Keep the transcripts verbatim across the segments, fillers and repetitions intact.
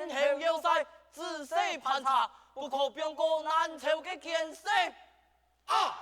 後要塞，仔細盤查，不可放過南朝个奸細。啊！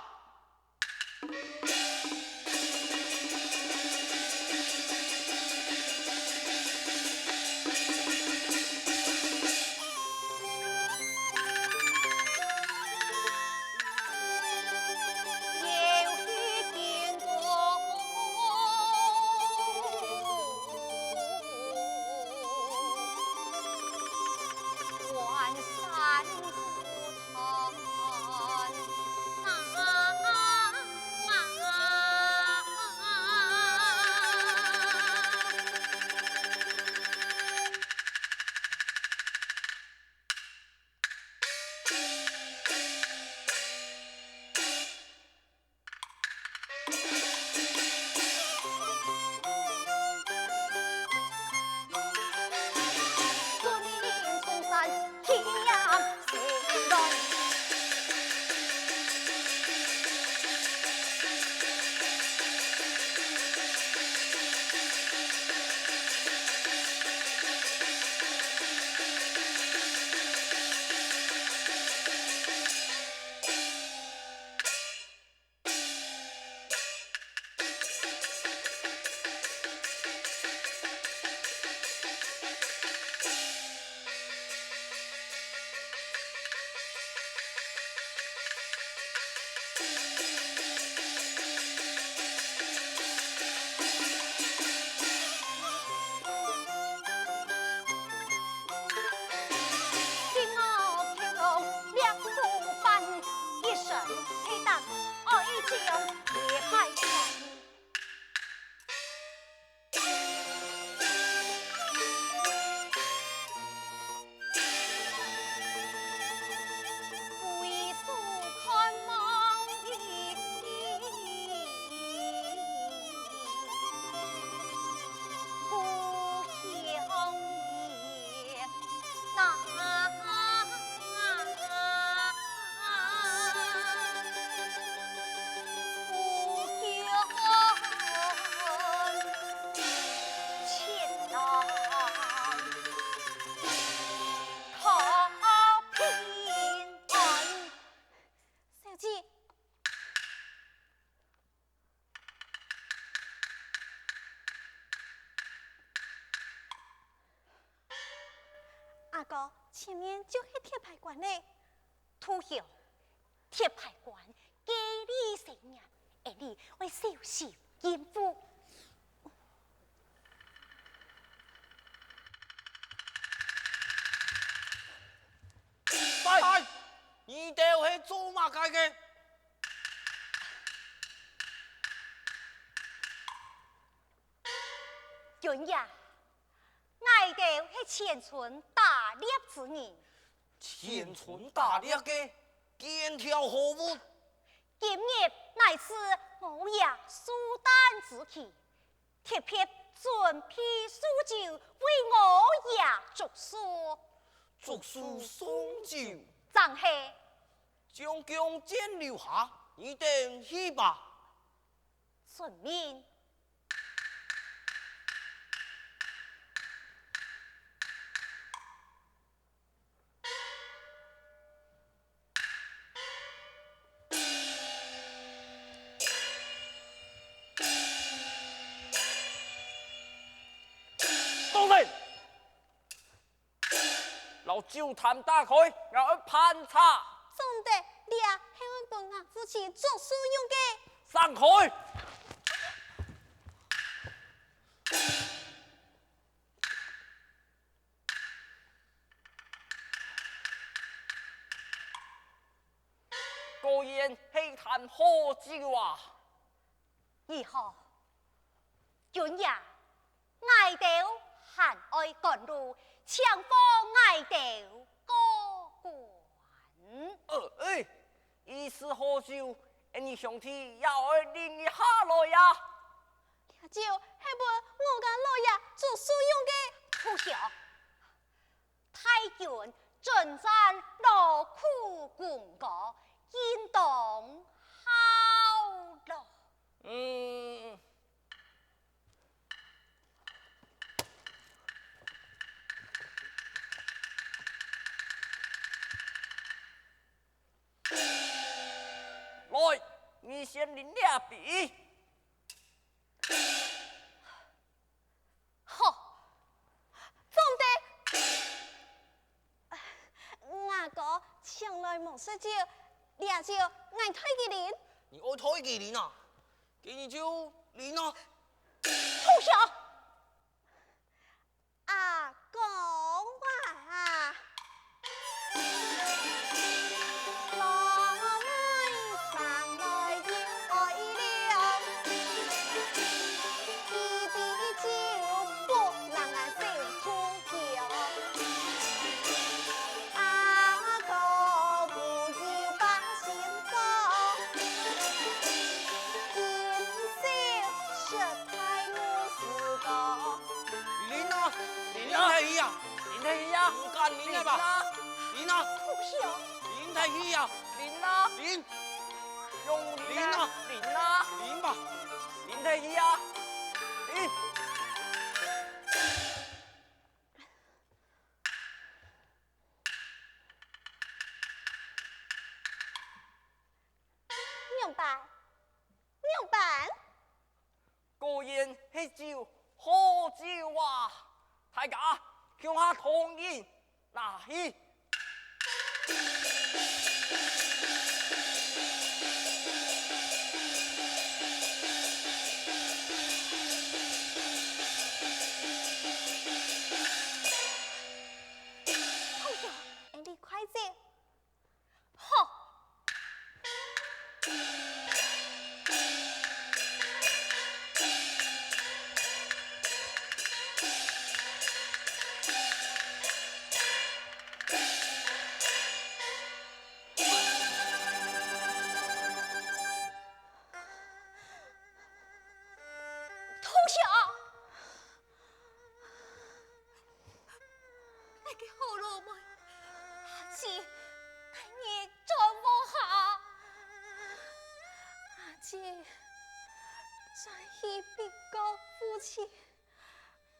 小姐，阿哥，前面就係鐵牌關了。 投降，鐵牌關，該裡森嚴，𠊎俚愛小心應付。喂！你兜係做麼个个？君爺， 𠊎兜係前村打獵之人。前村打獵个，見條好物。今日乃是我爺壽誕之期，特別準備壽酒為我爺祝壽。祝壽送酒？正係。將弓箭留下，你等去吧。遵命。 動手！摎酒壇打開，𠊎愛盤查。總得，這係愛分吾父親祝壽用个。散開！ 果然係一壇好酒啊！如何，君爺，𠊎兜還愛趕路，請放𠊎兜過關。呃，哎，一時好酒，𠊎俚兄弟也愛啉一下來呀！這酒係分吾家老爺祝壽用个。投降！ 大軍征戰，勞苦功高，應當犒勞。嗯。你先啉這杯。好，總得。阿哥從來無食酒，這酒𠊎代佢啉。你愛代佢啉啊？該你就啉啊！投降！ 阿公啊！啉啊！啉忒去啊！啉忒去啊！毋敢啉了吧？啉啊！啉啊！投降！啉忒去啊！啉啊！啉！用啉啊！啉啊！啉啊！啉吧！啉忒去啊！啉！仰般？仰般？ 果然係酒，好酒啊！大家共下同飲，拿去！好酒，恁仔快走！ 好！投降！ 𠊎个好老妹，阿姊帶你轉屋下。阿姊轉去別个屋去，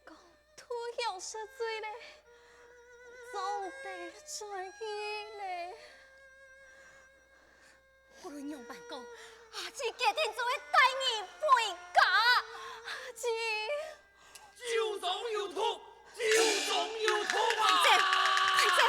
講投降食醉咧，做毋得轉去咧。 無論仰般講，阿姊決定就會帶你回家。阿姊，酒中有毒，酒中有毒啊！快走，快走！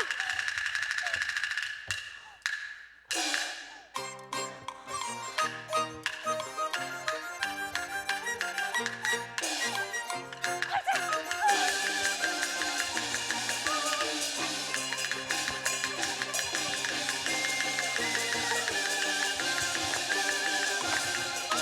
阿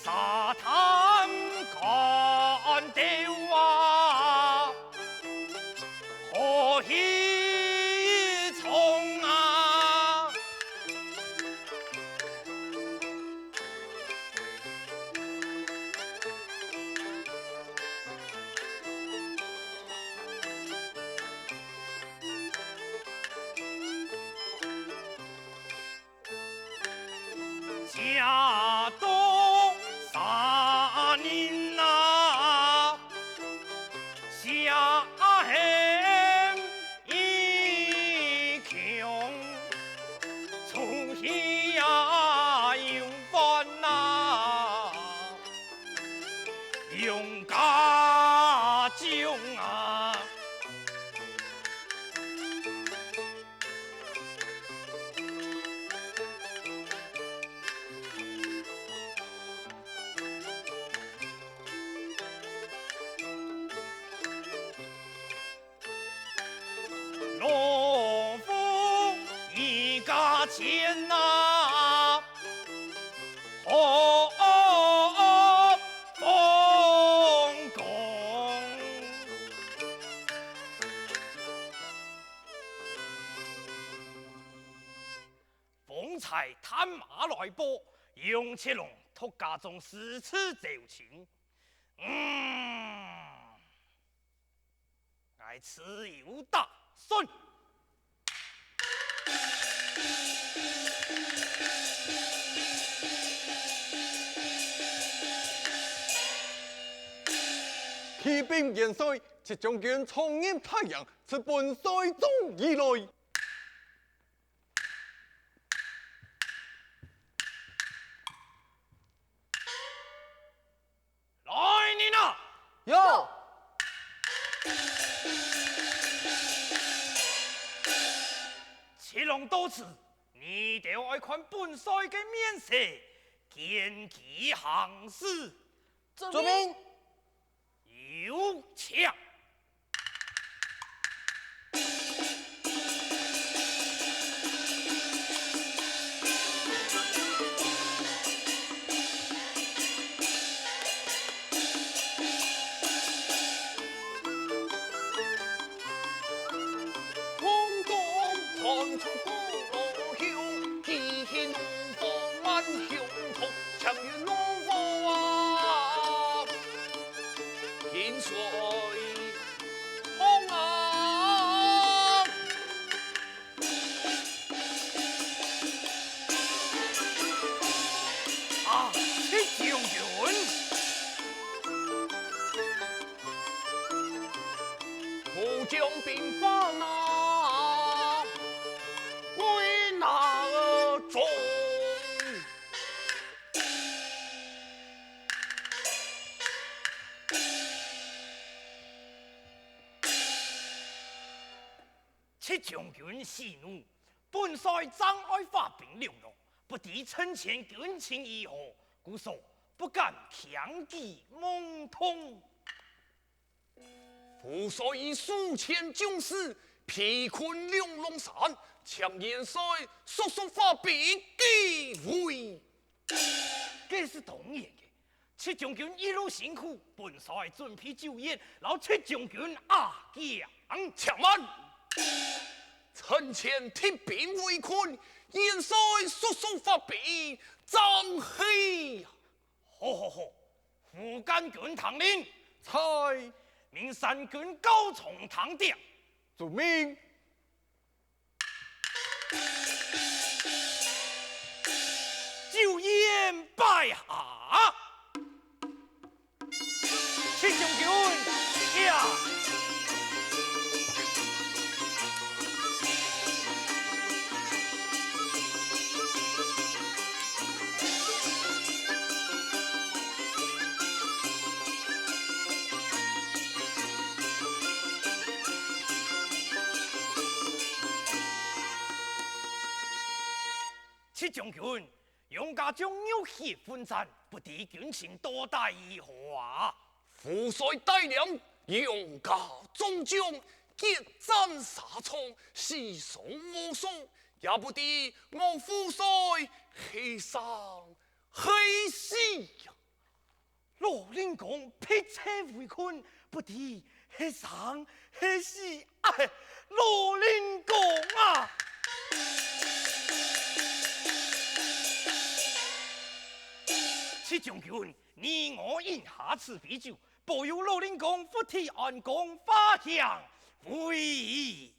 沙灘乾豆啊，好去衝啊！ 食到三人啊，食啊很已窮，出去啊有飯啊，用家中啊。 老夫一家钱呐，好风光。 方才探马来报，杨七郎托家中私自招亲。嗯，𠊎自有打算。啟禀元帅，戚将军闯入太阳，自本帅中而來。 来人啊！有。七郎到此，你兜愛看本帅个面色，見机行事。遵命。有請。 啊，七将军！ 七将军息怒，本帅正愛發兵兩路，不知陣前軍情如何，故所不敢輕舉妄動。 父帥以數千將士被困兩龍山，請元帥速速發兵解圍。該係當然个，七將軍一路辛苦，本帥準備酒宴，摎七將軍壓驚。且慢！陣前敵兵圍困，元帥速速發兵，斬氣！ 好好好，副監軍聽令。在。命三軍校場聽令。遵命。酒宴擺下。 七將軍，呀！七将軍， 杨家将浴血奮戰，不知軍情到底如何啊？父帅帶領杨家眾將決戰沙場，死傷無數，也不知我父帅係生係死呀！老令公迫切圍困，不知係生係死。哎，老令公啊！戚將軍，你我飲下此杯酒，保佑老令公福體安康，華強無虞。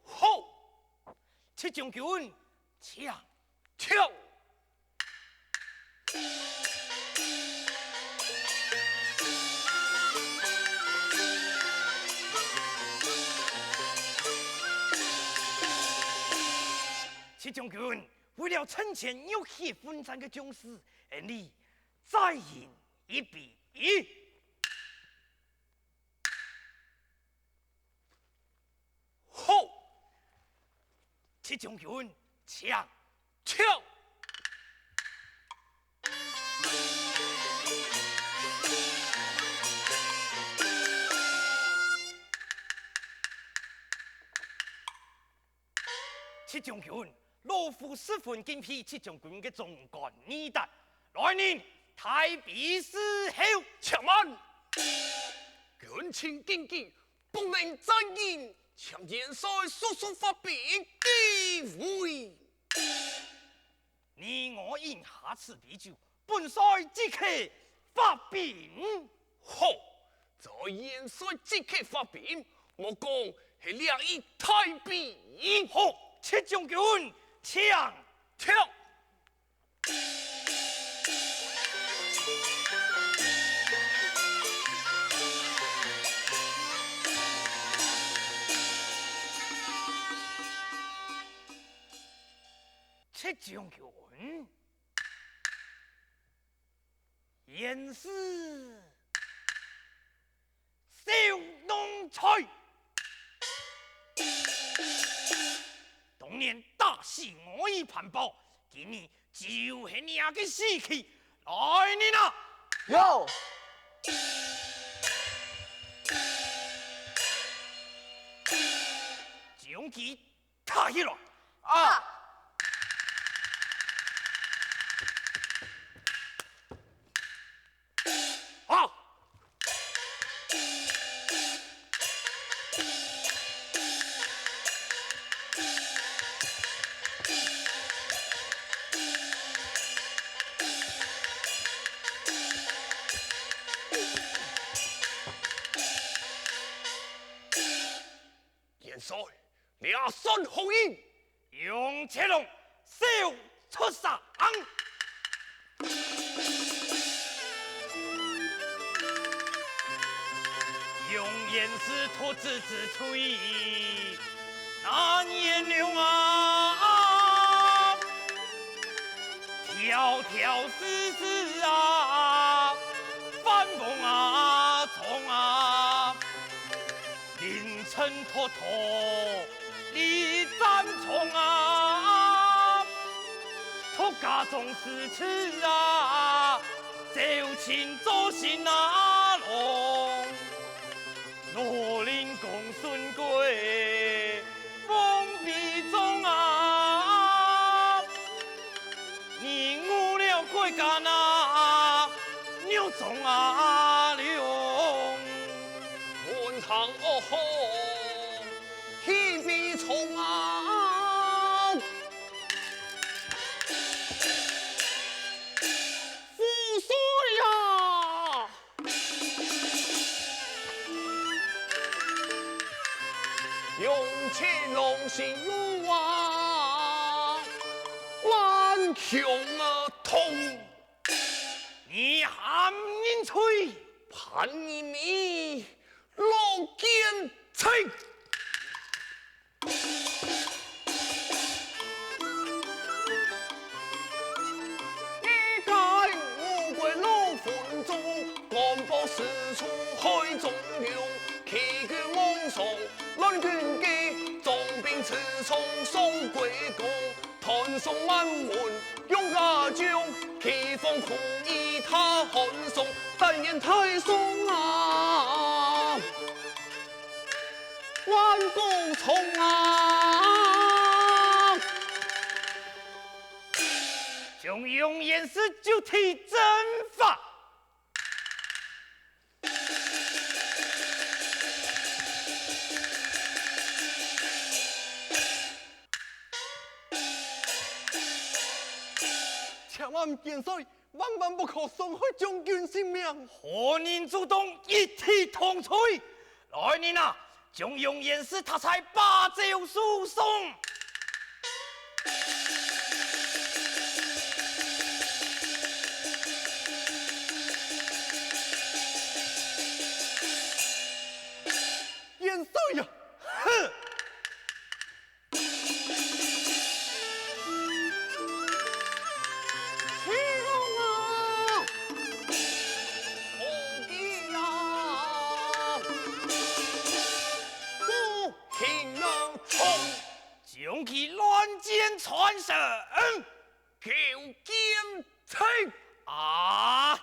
好，戚将军，請。请。戚将军，為了成全浴血奮戰个將士，俺俚再飲一杯。 好，戚将军，请。请。戚将军，老夫十分敬佩戚将军个忠肝义胆。来人，抬杯侍候。且慢！军情紧急， 不能再饮，请元帅速速发兵击回。你我饮下此杯酒，本帅即刻发兵。好，待元帅即刻发兵，莫讲系这一大兵。好，戚将军，请。请。 戚将军，贤婿 小奴才。当年打死我与潘宝，今日就系你个死期。来人啊！有。将其 抬起来！啊！啊！元帅， 这算何人？杨七郎，小畜生！用贤婿脱子之罪，难免了啊！迢迢世事啊，翻风啊，冲啊， 临阵脱逃，力斩冲啊！托家中失志啊，招亲做新郎郎。罗林公孙贵，封闭中啊！ 你误了国家那，扭中啊了。文堂恶火，气飞冲啊！富帅呀！ 雄起龙心有啊，万雄啊痛。你喊人吹，判你咪落奸贼。 一介五鬼老混账，敢保四处海中雄，欺君罔上乱君计，装病自重送鬼公。断送满门用家将，欺封苦役他汉宋，但愿太宗啊！ 万古冲啊！将杨贤婿就地正法。犯奸罪，萬萬不可傷害將軍性命。何人阻擋，一體同罪！來人啊，將楊元帥踏在芭蕉樹上！元帥呀！哼！ 將佢亂箭穿身！求見情！啊！